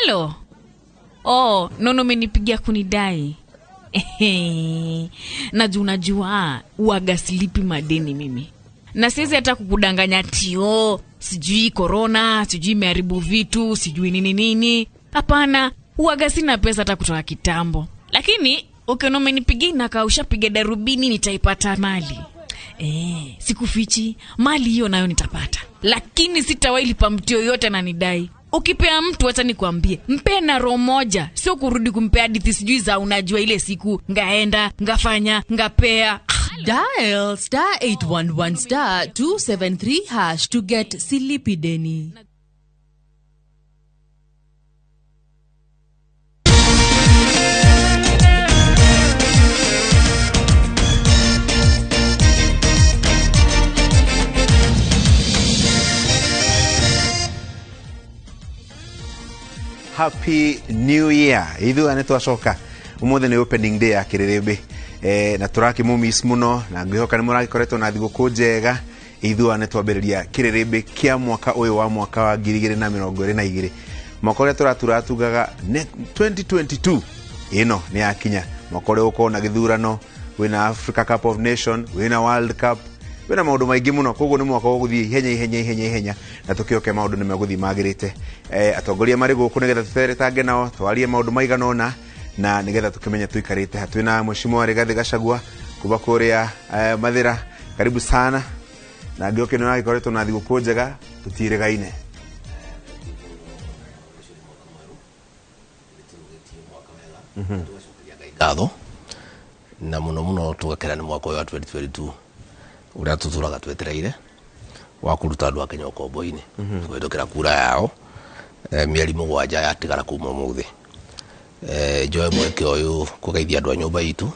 Halo. Oh, nono umenipigia kunidai. Ehe. Najua unajua uaga silipi madeni mimi. Na siwezi hata kukudanganya tio, sijui corona, sijui imeharibu vitu, sijui nini nini. Hapana, uaga sina pesa hata kutoka kitambo. Lakini ukiona umenipigia inakaa ushapiga darubini nitaipata mali. Sikufichi, mali hiyo nayo nitapata. Lakini sitawahi lipa mtu yoyote ananidai. Ukipea mtu acha nikwambie, mpe na roho moja, sio kurudi kumpea hadithi sijui za unajua ile siku ngaenda, ngafanya, ngapea. Dial star 811 star 273 hash to get Silipi Deni. Happy New Year. Ithuĩ nĩ twacoka ũmũthĩ nĩ opening day ya Kĩrĩrĩmbĩ, na tũrakĩmũmiss mũno na ngwĩhoka nĩ mũragĩkoretwo na thigũkũ njega. Ithuĩ nĩ twambĩrĩria Kĩrĩrĩmbĩ kĩa mwaka ũyũ wa mwaka wa 2022, mwaka ũrĩa tũraturatugaga 2022 ĩno nĩ yakinya, mwaka ũrĩa ũgũkorwo na gĩthurano, wĩna Africa Cup of Nation, wĩna World Cup, wĩna maũndũ maingĩ mũno. Koguo nĩ mwaka ũgũthiĩ ihenya ihenya ihenya ihenya na tũkĩoke maũndũ nĩ megũthiĩ magĩrĩte. Atongoria marĩ gũkũ nĩgetha tũteretange nao twarie maũndũ maigana ũna na nĩgetha tũkĩmenye tũikarĩte ha. Twĩna Mheshimiwa Rigathĩ Gachagua kuma kũrĩa Mathĩra, karibu sana, na ngĩũke nĩ ũragĩkoretwo na thigũkũ njega, tũtirĩgaine. Ngatho na muno muno tugakena nĩ mwaka ũyũ wa 2022 ũrĩa tũtũraga twetereire wa kũruta andũ a Kenya ũkombo-inĩ kũhĩtũkĩra kura yao, mĩeri 7 yatigara kuma ũmũthĩ. Njoe mweke ũyũ kũgeithia andũ a nyũmba itũ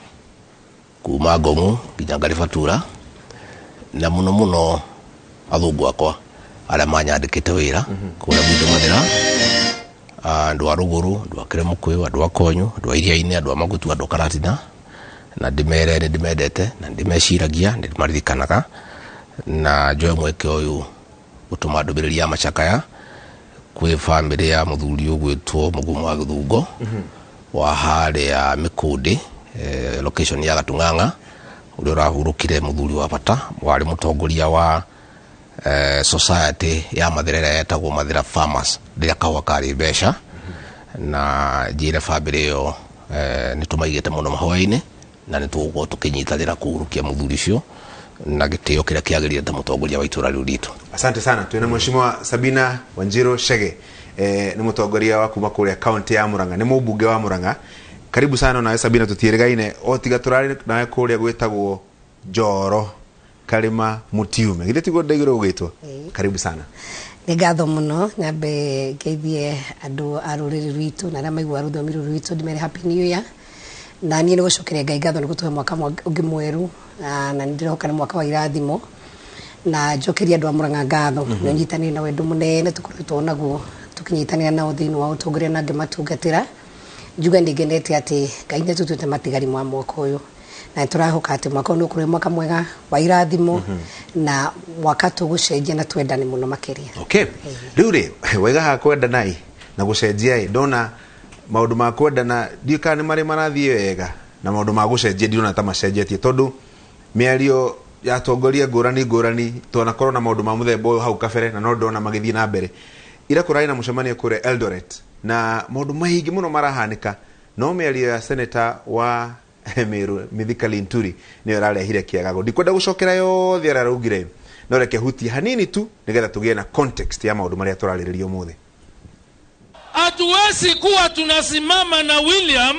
kuma Ngong'u nginya Ngaribatura, na mũno mũno athũngũ akwa arĩa manyandĩkĩte wĩra kũrĩa gwitũ Mathĩra, andũ a Rũgũrũ, andũ a Kĩrĩmũkũyũ, andũ a Konyo, andũ a Iriainĩ, andũ a Magutu, andũ a Karatina, na ndĩmere nĩ ndĩmendete na ndĩmeciragia, nĩ ndĩmaririkanaga, na njoe mweke ũyũ gũtũma ndũmĩrĩri ya macakaya kwĩ bamĩrĩ ya mũthuri ũgwĩtwo Mũgumo wa Gĩthungo wa harĩa Mĩkũndĩ, location ya Gatung'ang'a, ũrĩa ũrahurũkire mũthuri wa bata, warĩ mũtongoria wa society ya Mathĩra ĩrĩa yetagwo Mathĩra Farmers rĩrĩa kahũa karĩ mbeca, na njĩre bamĩrĩ ĩyo nĩ tũmaigĩte mũno mahoya-inĩ na nĩ tũgũkorwo tũkĩnyitanĩra kũhurukia mũthuri ũcio na gĩtĩo kĩrĩa kĩagĩrĩire ta mũtongoria wa itũra rĩu ritũ. Asante sana. Twĩna Mheshimiwa Sabina Wanjiru Chege, nĩ mũtongoria wa kuma kũrĩa county ya Murang'a, nĩ mũmbunge wa Murang'a. Karibu sana nawe Sabina, tũtiĩrĩgaine o tiga tũrarĩ nawe kũrĩa gwĩtagwo Njoro Karĩma Mũtiume, githĩ tiguo ndaigire ũgĩtwo? Karibu sana. Nĩ ngatho mũno, nyambe ngeithie andũ a rũrĩrĩ rwitũ na arĩa maiguaga rũthiomi rũrũ rwitũ, ndĩmere Happy New Year. Na niĩ nĩ gũcokeria Ngai ngatho nĩ gũtũhe mwaka ũngĩ mwerũ, na nĩ ndĩrehoka nĩ mwaka wa irathimo, na njokerie andũ a Murang'a ngatho nĩ ũnyitanĩri na wendo mũnene tũkoretwo naguo tũkĩnyitanĩra nao thĩinĩ wa ũtongoria na ngĩmatungatĩra. Njuge nĩ ngenete atĩ Ngai nĩ atũtuĩte matigari ma mwaka ũyũ, na tũrahoka atĩ mwaka ũyũ nĩ ũkũrĩ mwaka mwega wa irathimo na mwaka tũgũcenjia na twendane mũno makĩria. Okay. Rĩu rĩ, wega haha kwendanai na gũcenjia ĩ, ndona maũndũ ma kwendana ndiũĩ kana nĩ marĩ marathiĩ wega, na maũndũ ma gũcenjia ndirona ta macenjetie, tondũ mĩario ya atongoria ngũrani ngũrani twanakorwo na maũndũ ma mũthemba ũyũ hau kabere na no ndona magĩthiĩ na mbere. Ira kũrarĩ na mũcemanio kũrĩa Eldoret na maũndũ maingĩ mũno marahanĩka, no mĩario ya senator wa Meru Mithika Linturi nĩyo ĩrarehire kĩagago. Ndikwenda gũcokera yothe arĩa araugire, no reke hutie hanini tu nĩgetha tũgĩe na context ya maũndũ marĩa tũrarĩrĩria ũmũthĩ. Hatuwezi kuwa tunasimama na William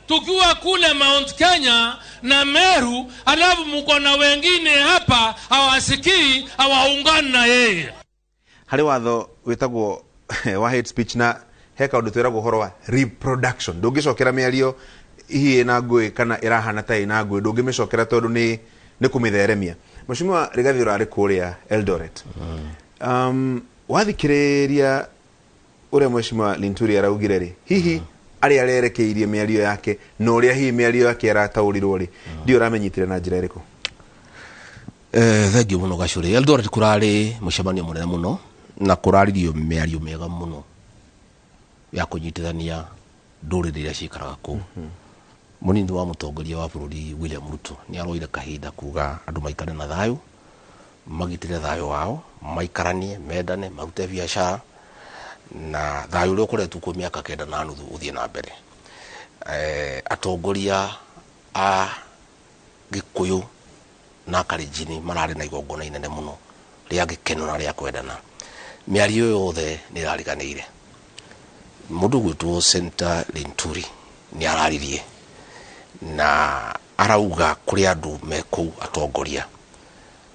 tukiwa kule Mount Kenya na Meru, alafu mko na wengine hapa hawasikii, hawaungani na yeye. Harĩ watho wĩtagwo wa hate speech na he kaũndũ twĩragwo ũhoro wa reproduction. Ndũngĩcokera mĩario hihi ĩna ngũĩ kana ĩrahana ta ĩna ngũĩ, ndũngĩmĩcokera tondũ nĩ kũmĩtheremia. Mheshimiwa Rigathĩ ũrarĩ kũrĩa Eldoret. Wathikĩrĩria ũrĩa Mheshimiwa Linturi araugire rĩ, hihi arĩa arerekeirie mĩario yake na ũrĩa hihi mĩario yake ĩrataũrirwo rĩ, ndiũ ũramenyitire na njĩra ĩrĩkũ? Thank you mũno Gacũrĩ. Eldoret kũrarĩ mũcemanio mũnene mũno na kũraririo mĩario mĩega mũno Ya kũnyitithania ndũrĩrĩ iria cikaraga kũu. Mũnini wa mũtongoria wa bũrũri William Ruto nĩ aroire kahinda kuga andũ maikare na thayũ, magitĩre thayũ wao, maikaranie, mendane, marute biacara na thayũ ũrĩa ũkoretwo kuo mĩaka 9.5 ũthiĩ na mbere. Atongoria a Gĩkũyũ na Kalenjin mararĩ na igongona inene mũno rĩa gĩkeno na rĩa kwendana. Mĩario yothe nĩ ĩrariganĩire. Mũndũ ũgwĩtwo Senator Linturi nĩ araririe na arauga kũrĩ andũ me kũu atongoria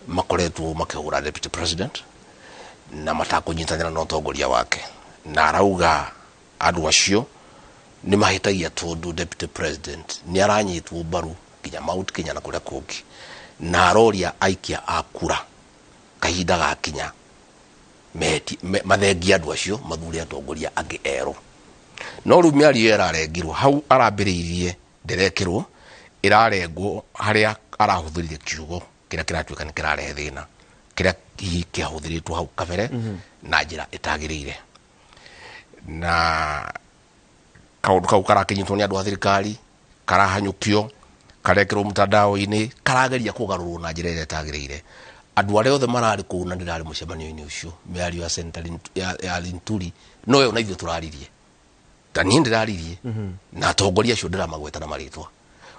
makoretwo makĩhũra deputy president na matakũnyitanĩra na ũtongoria wake, na arauga andũ acio nĩ mahĩtagia tondũ deputy president nĩ aranyitwo mbaru nginya Mount Kenya na kũrĩa kũngĩ, na aroria aikia a kura kahinda gakinya mathengie andũ acio mathure atongoria angĩ erũ. No rĩu mĩario ĩyo ĩrarengirwo hau arambĩrĩirie, ndĩrekĩrwo, ĩrarengwo harĩa arahũthĩrire kiugo kĩrĩa kĩratuĩka nĩ kĩrarehe thĩna, kĩrĩa hihi kĩahũthĩrĩtwo hau kabere na njĩra ĩtagĩrĩire, na kaũndũ kau karakĩnyitwo nĩ andũ a thirikari, karahanyũkio, karekĩrwo mtandao-inĩ, karageria kũgarũrwo na njĩra ĩrĩa ĩtagĩrĩire. Andũ arĩa othe mararĩ kũu na ndĩrarĩ mũcemanio-inĩ ũcio, mĩario ya Senator ya Linturi no yo na ithuĩ tũraririe, ta niĩ ndĩraririe na atongoria acio ndĩramagweta na marĩtwa,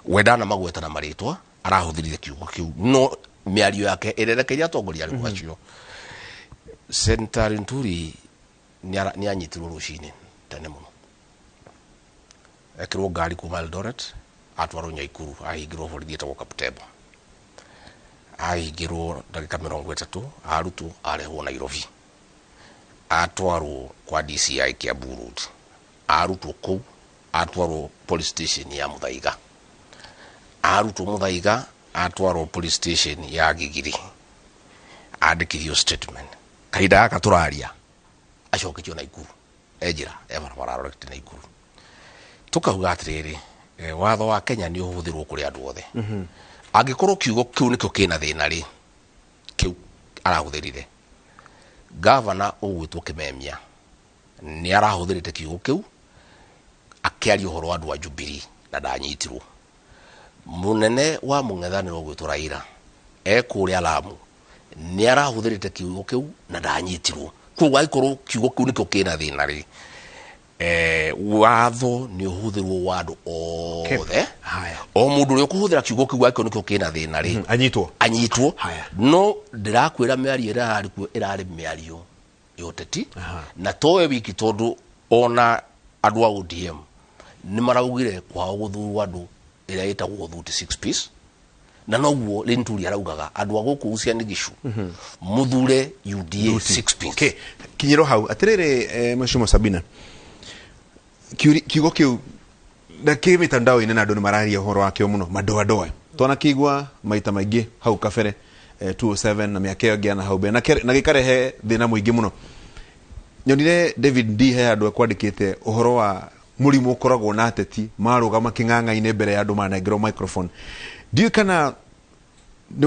we ndanamagweta na marĩtwa, arahũthĩrire kiugo kĩu, no mĩario yake ĩrerekeire atongoria arĩkũ acio. Senator Linturi nĩ anyitirwo rũcinĩ tene mũno, ekĩrwo ngari kuma Eldoret, atwarwo Nyaikuru, ahingĩrwo borithi ĩtagwo Kaptembwa, ahingĩrwo ndagĩka 30, arutwo, arehwo Nairobi, atwarwo kwa DCI Kiambu Road, arutwo kũu, atwarwo police station ya Muthaiga, arutwo Muthaiga, atwarwo police station ya Gigiri, andĩkithio statement. Kahinda gaka tũraria acoketio Naikuru, e njĩra e barabara arorete Naikuru. Tukauga atĩrĩrĩ, watho wa Kenya nĩ ũhũthĩrwo kũrĩ andũ othe. Angĩkorwo kiugo kĩu nĩkĩo kĩna thĩna rĩ, kĩu arahũthĩrire, gavana ũgwĩtwo Kimemia nĩ arahũthĩrĩte kiugo kĩu akĩaria ũhoro wa andũ a Jubilee na ndanyitirwo. Mũnene wa mũng'ethanĩro ũgwĩtwo Raila e kũrĩa Lamu nĩ arahũthĩrĩte kiugo kĩu na ndanyitirwo. Koguo angĩkorwo kiugo kĩu nĩkĩo kĩna thĩna rĩ, watho nĩ ũhũthĩrwo wa andũ othe. Haya. O mũndũ ũrĩa ũkũhũthĩra kiugo kĩu angĩkorwo nĩkĩo kĩna thĩna rĩ, Anyitwo. Anyitwo. Haya. No ndĩrakwĩra mĩario ĩrĩa ĩrarĩ kuo ĩrarĩ mĩario ya ũteti, na towe wiki, tondũ ona andũ a ODM nĩ maraugire kwao gũthurwo andũ ĩrĩa ĩtagwo Thuti six piece, na noguo Linturi araugaga andũ a gũkũ Uasin Gishu mũthure UDA six piece. Okay. Kinyĩrwo hau atĩrĩrĩ, Mheshimiwa Sabina, kiugo kĩu na kĩ mitandao-inĩ na andũ nĩ mararia ũhoro wakĩo mũno, madoadoa, twanakĩigua maita maingĩ hau kabere, 207 na mĩaka ĩyo ĩngĩ ya na hau mbere, na gĩkarehe thĩna mũingĩ mũno. Nyonire David D he handũ ekwandĩkĩte ũhoro wa mũrimũ ũkoragwo na ateti marũgama kĩng'ang'a-inĩ mbere ya andũ manengerwo microphone. Ndiũĩ kana nĩ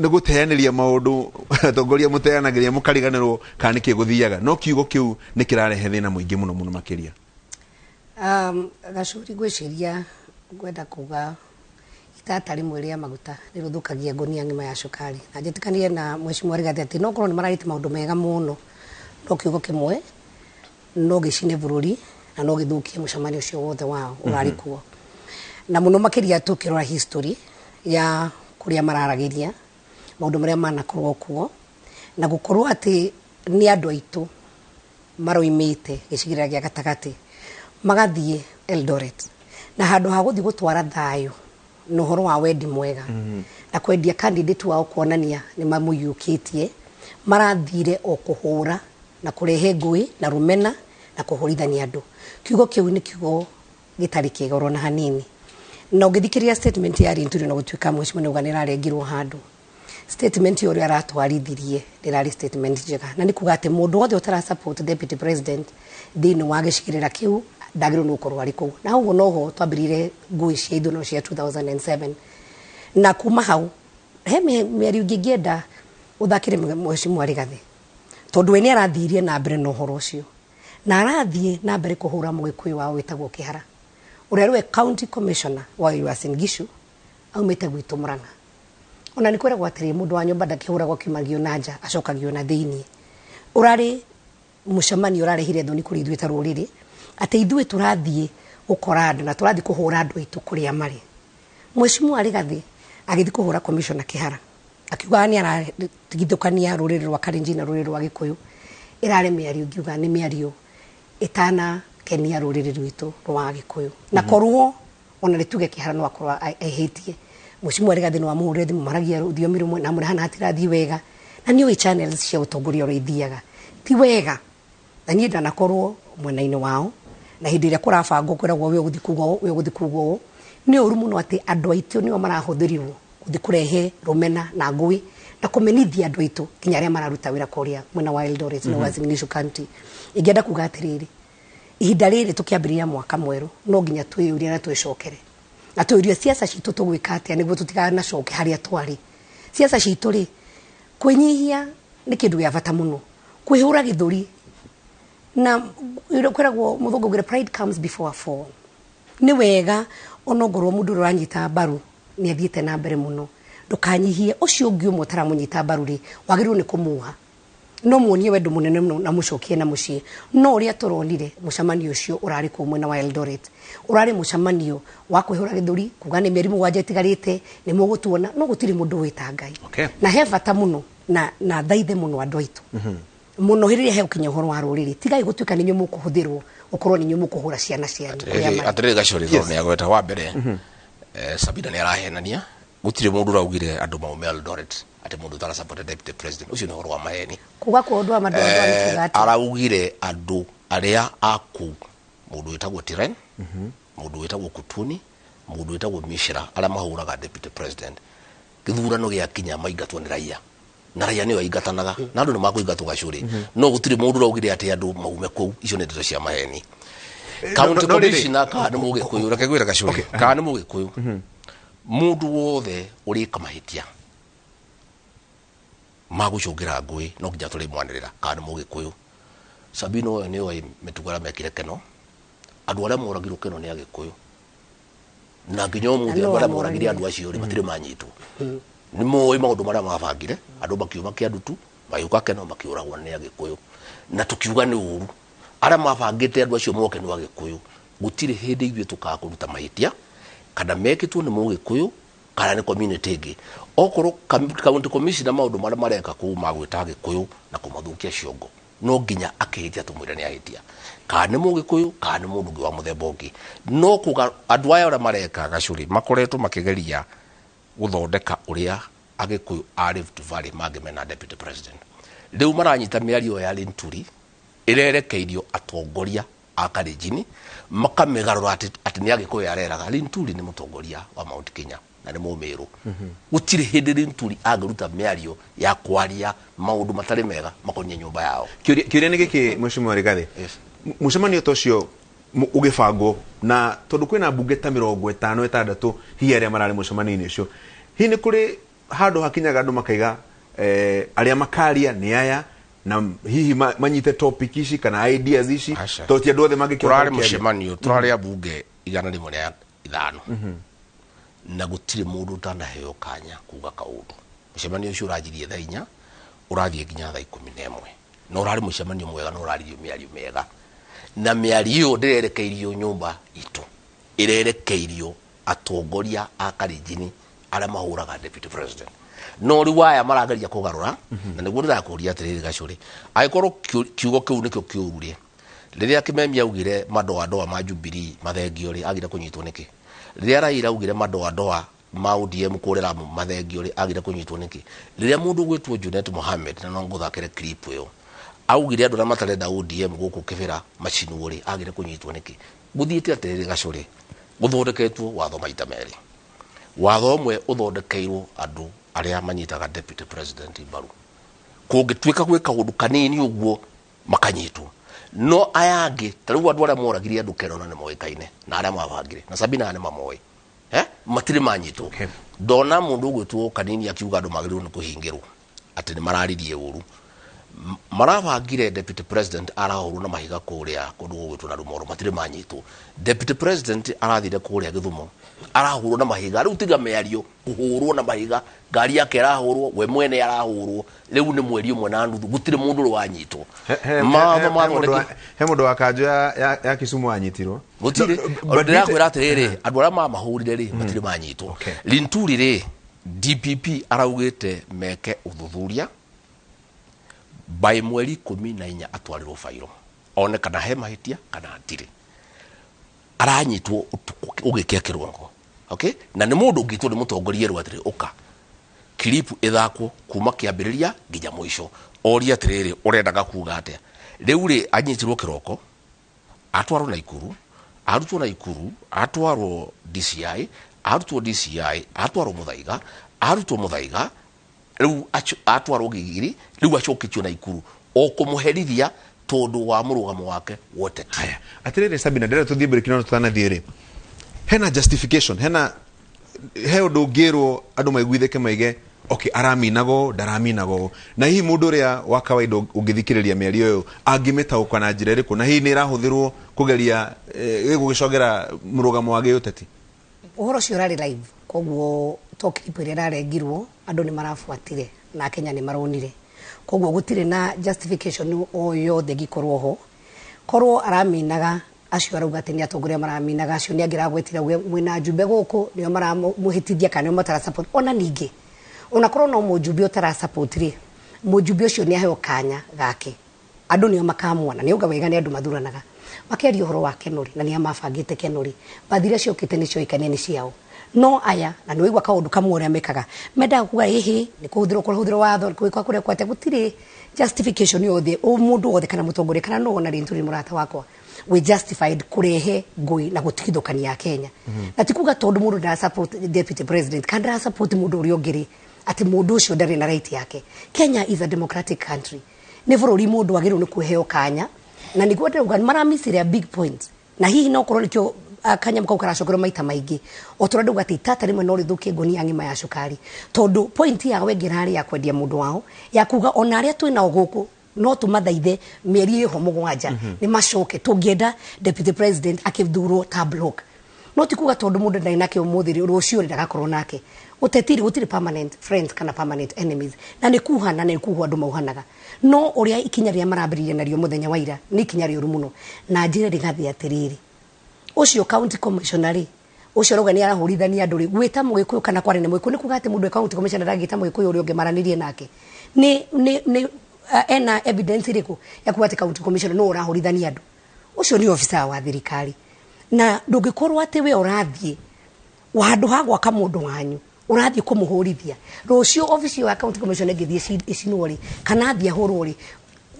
gũteanĩria maũndũ atongoria mũteanagĩria mũkariganĩrwo kana nĩkĩ gũthiaga, no kiugo kĩu nĩ kĩrarehe thĩna mũingĩ mũno mũno makĩria. Gacuri, ngwĩciria ngwenda kuga itata rĩmwe rĩa maguta nĩ rũthũkagia ngũnia ng'ima ya cukari, na njĩtĩkanie na Mheshimiwa Rigathi atĩ no korwo nĩ mararĩte maũndũ mega mũno, no kiugo kĩmwe no gĩcine bũrũri na no gĩthũkie mũcemanio ũcio wothe wao ũrarĩ kuo, na mũno makĩria tũkĩrora history ya kũrĩa mararagĩria maũndũ marĩa manakorwo kuo, na gũkorwo atĩ nĩ andũ aitũ maroimĩte gĩcigĩrĩra gĩa gatagatĩ magathiĩ Eldoret, na handũ ha gũthiĩ gũtwara thayũ na ũhoro wa wendi mwega na kwendia candidate wao kuonania nĩ mamũiyũkĩtie, marathire o kũhũra na kũrehe ngũĩ na rũmena na kũhũrithania andũ. Kiugo kĩu nĩ kiugo gĩtarĩ kĩega oro na hanini, na ũngĩthikĩrĩria statement ya Linturi, na gũtuĩka mheshimiwa nĩauga nĩ ĩrarengirwo handũ, statement ĩyo ũrĩa aratwarithirie ndĩrarĩ statement njega, na nĩ kuga atĩ mũndũ wothe ũtara support deputy president thĩinĩ wa gĩcigĩrĩra kĩu ndagĩrĩirwo nĩ gũkorwo arĩ kũu. Na ũguo noho twambĩrĩire ngũĩ cia ithurano cia 2007, na kuma hau he mĩario ĩngĩ ingĩenda ũthakĩre mheshimiwa Rigathi, tondũ we nĩ arathirie na mbere na ũhoro ũcio. Na arathiĩ na mbere kũhũra mũgĩkũyũ wao wĩtagwo Kĩhara, ũrĩa rĩwe county commissioner wa Uasin Gishu aumĩte gwitũ Murang'a. Ona nĩ kwĩragwo atĩrĩ, mũndũ wa nyũmba ndakĩhũragwo akiumagio na nja, acokagio na thĩiniĩ. Ũrarĩ mũcemanio ũrarehire thoni kũrĩ ithuĩ ta rũrĩrĩ, atĩ ithuĩ tũrathiĩ gũkora andũ na tũrathiĩ kũhũra andũ aitũ kũrĩa marĩ. Mheshimiwa Rigathi agĩthiĩ kũhũra commissioner Kĩhara, akiuga nĩ aratigithũkania rũrĩrĩ rwa Kalenjin na rũrĩrĩ rwa Gĩkũyũ. Ĩrarĩ mĩario ingiuga nĩ mĩario ĩtanakenia rũrĩrĩ rwitũ rwa Gĩkũyũ. Na korwo ona nĩ tuge Kĩhara no akorwo ehĩtie, Mheshimiwa Rigathi no amũhũrĩre thimũ maragia rũthiomi rũmwe na amwĩre hana hatirathiĩ wega, na nĩ ũĩ channels cia ũtongoria ũrĩa ithiaga ti wega. Na niĩ ndanakorwo mwena-inĩ wao, na hĩndĩ ĩrĩa kũrabangwo kwĩragwo we ũgũthiĩ kuga ũũ, we ũgũthiĩ kuga ũũ. Nĩ ũru mũno atĩ andũ aitũ nĩo marahũthĩrirwo gũthiĩ kũrehe rũmena na ngũĩ na kũmenithia andũ aitũ nginya arĩa mararuta wĩra kũrĩa mwena wa Eldoret na Uasin Gishu County. Ingĩenda kuga atĩrĩrĩ, ihinda rĩrĩ tũkĩambĩrĩria mwaka mwerũ no nginya twĩyũrie na twĩcokere na twĩyũrie siasa citũ tũgwĩka atĩa nĩguo tũtikanacoke harĩa twarĩ. Siasa citũ rĩ, kwĩnyihia nĩ kĩndũ gĩa bata mũno, kwĩhũra gĩthũri na kwĩragwo mũthũngũ augire pride comes before a fall. Nĩ wega onongorwo mũndũ ũrĩa ũranyita mbaru nĩ athiĩte na mbere mũno, ndũkanyihie ũcio ũngĩ ũmwe ũtaramũnyita mbaru rĩ, wagĩrĩirwo nĩ kũmuoha, no muonie wendo mũnene mũno na mũcokie na mũciĩ. No ũrĩa tũronire mũcemanio ũcio ũrarĩ kũu mwena wa Eldoret, ũrarĩ mũcemanio wa kwĩhũra gĩthũri, kuga nĩ mĩeri 7 ĩtigarĩte nĩ mũgũtuona, no gũtirĩ mũndũ wĩta Ngai. Na he bata mũno na thaithe mũno andũ aitũ mũno hĩndĩ ĩrĩa hegũkinya ũhoro wa rũrĩrĩ, tigai gũtuĩka nĩ inyuĩ mũkũhũthĩrwo, ũkorwo nĩ inyuĩ mũkũhũra ciana cianyu kũrĩa marĩ. Atĩrĩrĩ Gachori, tondũ nĩ agweta wa mbere, Sabina nĩ arahenania, gũtirĩ mũndũ ũraugire andũ maume Eldoret atĩ mũndũ ũtara support deputy president, ũcio nĩ ũhoro wa maheni. Kuga kwa ũndũ wa mandũ andũ kuga atĩ Araugire andũ arĩa a kũu, mũndũ wĩtagwo Tiren, mũndũ wĩtagwo Kutuni, mũndũ wĩtagwo Mishra, arĩa mahũraga deputy president, gĩthurano gĩakinya maingatwo nĩ raia, na raia nĩo aingatanaga, na andũ nĩ makũingatwo Gachuri, no gũtirĩ mũndũ ũraugire atĩ andũ maume kũu, icio nĩ ndeto cia maheni. County commissioner kana nĩ mũgĩkũyũ, reke ngwĩre Gachuri, kana nĩ mũgĩkũyũ, mũndũ wothe ũrĩka mahĩtia magũcũngĩra ngũĩ no nginya tũrĩmwanĩrĩra kana nĩ mũgĩkũyũ. Sabina ũyũ nĩ oĩ mĩtugo ĩrĩa mekire Keno, andũ arĩa moragirwo Keno nĩ Agĩkũyũ, na nginya ũmũthĩ andũ arĩa moragire andũ acio rĩ matirĩ manyitwo. Nĩ moĩ maũndũ marĩa mabangire, andũ makiuma Kĩandutu magĩũka Keno makĩũragwo nĩ Agĩkũyũ, na tũkiuga nĩ ũru. Arĩa mabangĩte andũ acio moke nĩ Agĩkũyũ, gũtirĩ hĩndĩ ithuĩ tũkaga kũruta mahĩtia kana mekĩtwo nĩ mũgĩkũyũ kana nĩ community ĩngĩ. Okorwo county commissioner maũndũ marĩa mareka kũu magwĩta Agĩkũyũ na kũmathũkia ciongo, no nginya akĩhĩtia tũmwĩre nĩ ahĩtia, kana nĩ mũgĩkũyũ kana nĩ mũndũ ũngĩ wa mũthemba ũngĩ. No kuga andũ aya ũrĩa mareka Gachuri makoretwo makĩgeria gũthondeka ũrĩa Agĩkũyũ a Rift Valley mangĩmena deputy president. Rĩu maranyita mĩario ya Linturi ĩrerekeirio atongoria a Kalenjin, makamĩgarũra atĩ nĩ Agĩkũyũ areraga. Linturi nĩ mũtongoria wa Mount Kenya na nĩ mũmĩrũ. Gũtirĩ hĩndĩ Linturi angĩruta mĩario ya kwaria maũndũ matarĩ mega makoniĩ nyũmba yao. Kĩũria nĩ gĩkĩ Mheshimiwa Rigathi, mũcemanio ta ũcio ũgĩbangwo, na tondũ kwĩna mbunge ta 56 hihi arĩa mararĩ mũcemanio-inĩ ũcio, hihi nĩ kũrĩ handũ hakinyaga andũ makaiga arĩa makaria nĩ aya, na hihi manyite topic ici kana ideas ici, tondũ ti andũ othe mangĩkĩhota Tũrarĩ gũkĩaria. mũcemanio, tũrarĩ ambunge 105, na gũtirĩ mũndũ ũtanaheo kanya kuga kaũndũ. Mũcemanio ũcio ũranjirie thaa 4 ũrathiĩ nginya thaa 11, na ũrarĩ mũcemanio mwega na ũraririo mĩario mĩega, na mĩario ĩyo ndĩrerekeirio nyũmba itũ, ĩrerekeirio atongoria a Kalenjin arĩa mahũraga deputy president. No rĩu aya marageria kũgarũra, na nĩguo ndĩrakũria atĩrĩrĩ Gachuri, angĩkorwo kiugo kĩu nĩkĩo kĩũru rĩ, rĩrĩa Kimemi augire madoadoa ma Jubilee mathengio rĩ, agire kũnyitwo nĩkĩ? Rĩrĩa Raila augire madoadoa ma ODM kũrĩa Lamu mathengio rĩ, agire kũnyitwo nĩkĩ? Rĩrĩa mũndũ ũgwĩtwo Junet Mohamed, na no ngũthakĩre clip ĩyo, augire andũ arĩa matarenda ODM gũkũ Kĩbĩra macinwo rĩ, agire kũnyitwo nĩkĩ? Gũthiĩte atĩrĩrĩ Gachuri, gũthondeketwo watho maita merĩ. Watho ũmwe ũthondekeirwo andũ arĩa manyitaga deputy president mbaru, kũngĩtuĩka gwĩ kaũndũ kanini ũguo makanyitwo. No aya angĩ ta rĩu andũ arĩa moragire andũ Keno na nĩ moĩkaine na arĩa mabangire na Sabina nĩ mamoĩ, matirĩ manyitwo. Ndona mũndũ ũgwĩtwo Kanini akiuga andũ magĩrĩirwo nĩ kũhingĩrwo atĩ nĩ mararirie ũru, Marabangire deputy president arahũrwo na mahiga kũrĩa kũndũ gũgwĩtwo na Rumoro, matirĩ manyitwo. Deputy president arathire kũrĩa Gĩthumo, arahũrwo na mahiga. Rĩu tiga mĩario, kũhũrwo na mahiga, ngari yake ĩrahũrwo, we mwene arahũrwo. Rĩu nĩ mweri ũmwe na nuthu, gũtirĩ mũndũ ũrĩ wanyitwo. Mawatho mathondekirwo. He mũndũ wa kanjũ ya Kisumu wanyitirwo? Gũtirĩ. Ndĩrakwĩra atĩrĩrĩ, andũ arĩa mamahũrire rĩ, matirĩ manyitwo. Linturi rĩ, DPP araugĩte meke ũthuthuria by mweri 14, atwarirwo bairo one kana he mahĩtia kana hatirĩ. Aranyitwo ũtukũ ũgĩkĩa kĩrongo, okay? Na nĩ mũndũ ũngĩtwo nĩ mũtongoria erwo atĩrĩ, ũka clip ĩthakwo kuma kĩambĩrĩria nginya mũico, oria atĩrĩrĩ, ũrendaga kuga atĩa? Rĩu rĩ, anyitirwo kĩroko, atwarwo Naikuru, arutwo Naikuru, atwarwo DCI, arutwo DCI, atwarwo Muthaiga, arutwo Muthaiga, rĩu atwarwo Gigiri, rĩu acoketio Naikuru o kũmũherithia tondũ wa mũrũgamo wake wa ũteti. Haya, atirĩrĩ Sabina, ndĩrenda tũthiĩ break, no tũtanathiĩ rĩ, hena justification, hena he ũndũ ũngĩrwo andũ maiguithĩke, maige okay, araminago ndaraminago? Na hihi mũndũ ũrĩa wa kawaida ũngĩthikĩrĩria mĩario ĩyo angĩmĩtaũka na njĩra ĩrĩkũ? Na hihi nĩ ĩrahũthĩrwo kũgeria gũgĩcogera mũrũgamo wa gĩũteti? Ũhoro ũcio ũrarĩ live, koguo to clip ĩrĩa ĩrarengirwo, andũ nĩ marabuatire na Kenya nĩ maronire. Koguo gũtirĩ na justification o yothe ĩngĩkorwo ho. Korwo araminaga acio arauga atĩ nĩ atongoria maraminaga acio, nĩ angĩragwetire auge mwĩna njumbe gũkũ nĩo maramũhĩtithia kana nĩo matara support. Ona ningĩ ona korwo no mũjumbe ũtara support rĩ, mũjumbe ũcio nĩ aheo kanya gake, andũ nĩo makamwona. Nĩ auga wega, nĩ andũ mathuranaga. Makĩaria ũhoro wa Kenori na nĩa mabangĩte Kenori, bathi iria ciokĩte nĩ cioĩkane nĩ ciao, no aya na nĩ waigua kaũndũ kamwe ũrĩa mekaga, mendaga kuga ĩhĩ nĩ kũhũthĩrwo, kũhũthĩrwo watho gwĩka kũrĩa kwate. Gũtirĩ justification yothe o mũndũ wothe kana mũtongoria kana no ona rĩntũ rĩ mũrata wakwa we justified kũrehe ngũĩ na gũtigithũkania Kenya. Na ti kuga tondũ mũndũ ndara support deputy president kana ndara support mũndũ ũrĩa ũngĩ rĩ, atĩ mũndũ ũcio ndarĩ na right yake. Kenya is a democratic country, nĩ bũrũri mũndũ agĩrĩirwo nĩ kũheo kanya, na nĩguo ndĩrauga maramicire a big point. Na hihi no korwo nĩkĩo kanyamũ kau karacokerwo maita maingĩ, o tũrĩa ndauga atĩ itata rĩmwe no rĩthũkie ngũnia ng'ima ya cukari, tondũ point yao ĩngĩ ĩrarĩ ya kwendia mũndũ wao, ya kuga ona arĩa twĩ nao gũkũ no tũmathaithe mĩeri ĩho 7 nĩ macoke, tũngĩenda deputy president akĩthurwo ta block. No ti kuga tondũ mũndũ ndarĩ nake ũmũthĩ rĩ, rũciũ rĩ ndagakorwo nake. Ũteti rĩ, gũtirĩ permanent friends kana permanent enemies, na nĩ kuhana na nĩ kuhwo andũ mauhanaga. No ũrĩa ikinya rĩrĩa marambĩrĩria narĩo mũthenya wa ira nĩ ikinya rĩũru mũno. Na njĩre rĩgathĩ atĩrĩrĩ, ũcio county commissioner rĩ, ũcio arauga nĩ arahũrithania andũ rĩ, gwĩta mũgĩkũyũ kana kwaria na mũgĩkũyũ, nĩ kuga atĩ mũndũ e county commissioner ndangĩta mũgĩkũyũ ũrĩa ũngĩ maranĩrie nake? Nĩ ena evidence ĩrĩkũ ya kuga atĩ county commissioner no ũrahũrithania andũ? Ũcio nĩ officer wa thirikari, na ndũngĩkorwo atĩ we ũrathiĩ handũ ha gwaka mũndũ wanyu ũrathiĩ kũmũhũrithia. Rũciũ obici ĩyo ya county commissioner ĩngĩthiĩ ĩcinwo rĩ, kana athiĩ ahũrwo rĩ,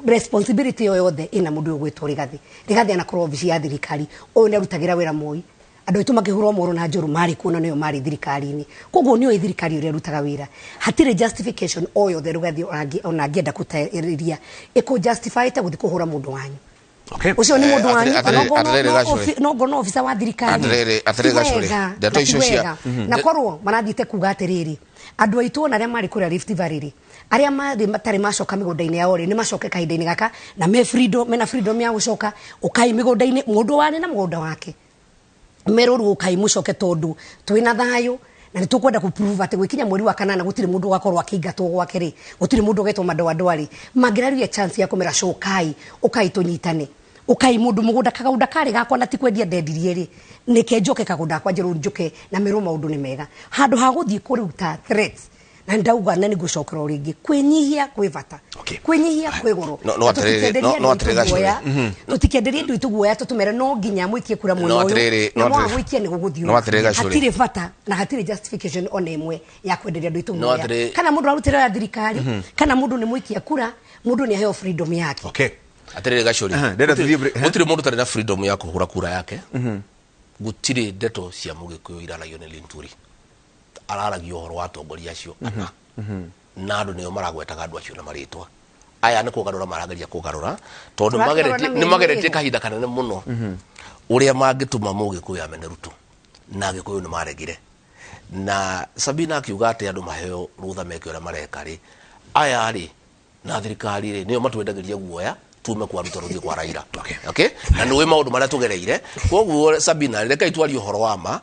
responsibility ĩyo yothe ĩna mũndũ ũyũ ũgwĩtwo Rigathi. Rigathi anakorwo obici ya thirikari, ũyũ nĩ arutagĩra wĩra Moi. Andũ aitũ makĩhũrwo moro na njũru marĩ kuo na nĩo marĩ thirikari-inĩ, koguo nĩoĩ thirikari ũrĩa ĩrutaga wĩra. Hatirĩ justification o yothe Rigathi ona angĩenda gũtarĩria ĩkũ justify te gũthiĩ kũhũra mũndũ wanyu. Ũcio nĩ mũndũ wanyu. Atĩrĩrĩ, Gacũrĩ. Nongorwo no officer wa thirikari. Atĩrĩrĩ, Ti Gacũrĩ. wega, Ndeto na ti icio wega. Na korwo marathiĩte kuga atĩrĩrĩ, andũ aitũ ona arĩa marĩ kũrĩa Rift Valley rĩ, arĩa marĩ matarĩ macoka mĩgũnda-inĩ yao rĩ, nĩ macoke kahinda-inĩ gaka na me freedom, mena freedom ya gũcoka. Ũkai mĩgũnda-inĩ, mũndũ warĩ na mũgũnda wake merwo rĩu ũkai mũcoke, tondũ twĩna thayũ na nĩ tũkwenda kũ prove atĩ gwĩkinya mweri wa kanana gũtirĩ mũndũ ũgakorwo akĩingatwo gwake rĩ, gũtirĩ mũndũ ũgetwo madoadoa rĩ. Mangĩraria chance ya kũmera cokai, ũkai tũnyitane, ũkai mũndũ mũgũnda kagũnda karĩ gakwa na ti kwendia ndendirie rĩ, nĩke njoke kagũnda gakwa njerũ, njũke na merwo maũndũ nĩ mega, handũ ha gũthiĩ kũruta threats. Na ndauga na nĩngũcokera o rĩngĩ, kwĩnyihia kwĩ bata, kwĩnyihia kwĩ goro. No Na atĩrĩrĩ, tũtikenderie no andũ atĩrĩrĩ, aitũ guoya. Gacũrĩ. Tũtikenderie andũ aitũ guoya tũtũmere no nginya mũikie kura mwena No ũyũ atĩrĩrĩ, na no mwaga atĩrĩrĩ. gũikia nĩ gũgũthiĩ No atĩrĩrĩ, Gacũrĩ. hatirĩ bata na hatirĩ justification ona ĩmwe ya kwenderia andũ aitũ No guoya, atĩrĩrĩ. kana mũndũ arutĩra ya thirikari, kana mũndũ nĩ mũikia kura, mũndũ nĩ aheo freedom yake. Atĩrĩrĩ Gacũrĩ. Aha, ndĩrenda tũthiĩ break. Gũtirĩ mũndũ ũtarĩ na freedom ya kũhũra kura yake. Gũtirĩ ndeto cia mũgĩkũyũ iraragio nĩ Linturi. Araragia ũhoro wa atongoria acio ana, na andũ nĩo maragwetaga andũ acio na marĩtwa. Aya nĩ kũgarũra marageria kũgarũra, tondũ Tũrakĩgarũra mageretie na nĩ mĩario mageretie ĩrĩkũ? kahinda kanene mũno ũrĩa mangĩtũma mũgĩkũyũ amene Ruto, na agĩkũyũ nĩ maregire. Na Sabina akiuga atĩ andũ maheo rũtha meke ũrĩa mareka rĩ, aya rĩ Na thirikari rĩ, nĩyo matwendagĩria guoya tume kwa Ruto rũthiĩ kwa Raila. Okay, na nĩ maũndũ marĩa tũgereire. Koguo Sabina, rekei twarie ũhoro wa ma.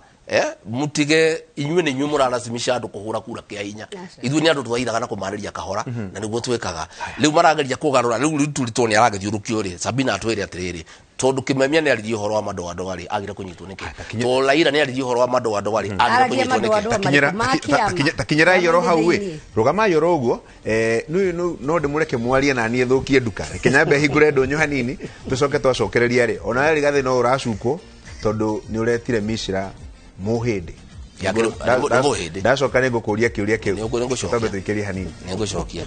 Mutige inyuĩ nĩ inyuĩ mũrarasimisha andũ kũhũra kura kĩa hinya. Ithuĩ nĩ andũ twathaithaga na kũmarĩria kahora, na nĩguo twĩkaga. Rĩu marageria kũgarũra. Rĩu Ruto nĩ aragĩthiũrũkio rĩ, Sabina atwĩre atĩrĩrĩ, tondũ Kĩmemia nĩ aririe ũhoro wa madoadoa rĩ, agire kũnyitwo nĩkĩ? Tondũ Raila nĩ aririe ũhoro wa madoadoa rĩ, agire Aragia kũnyitwo nĩkĩ? madoadoa Takinyĩra- marĩkũ? Ma kĩama. Takinyĩrai oro hau ĩ. Thĩinĩ. Rũgamai oro ũguo. No ndĩmũreke mwarie na niĩ thũkie nduka. Reke nyambe hingũre ndũnyũ hanini, tũcoke twacokereria rĩ, ona Rigathĩ no ũracukwo tondũ nĩ ũretire Mishra mũhĩndĩ. Ya, nĩ mũhĩndĩ. Ndacoka nĩ ngũkũria kĩũria kĩu. Nĩ ngũcokia. Twambe tũikĩrie hanini. Nĩ ngũcokia.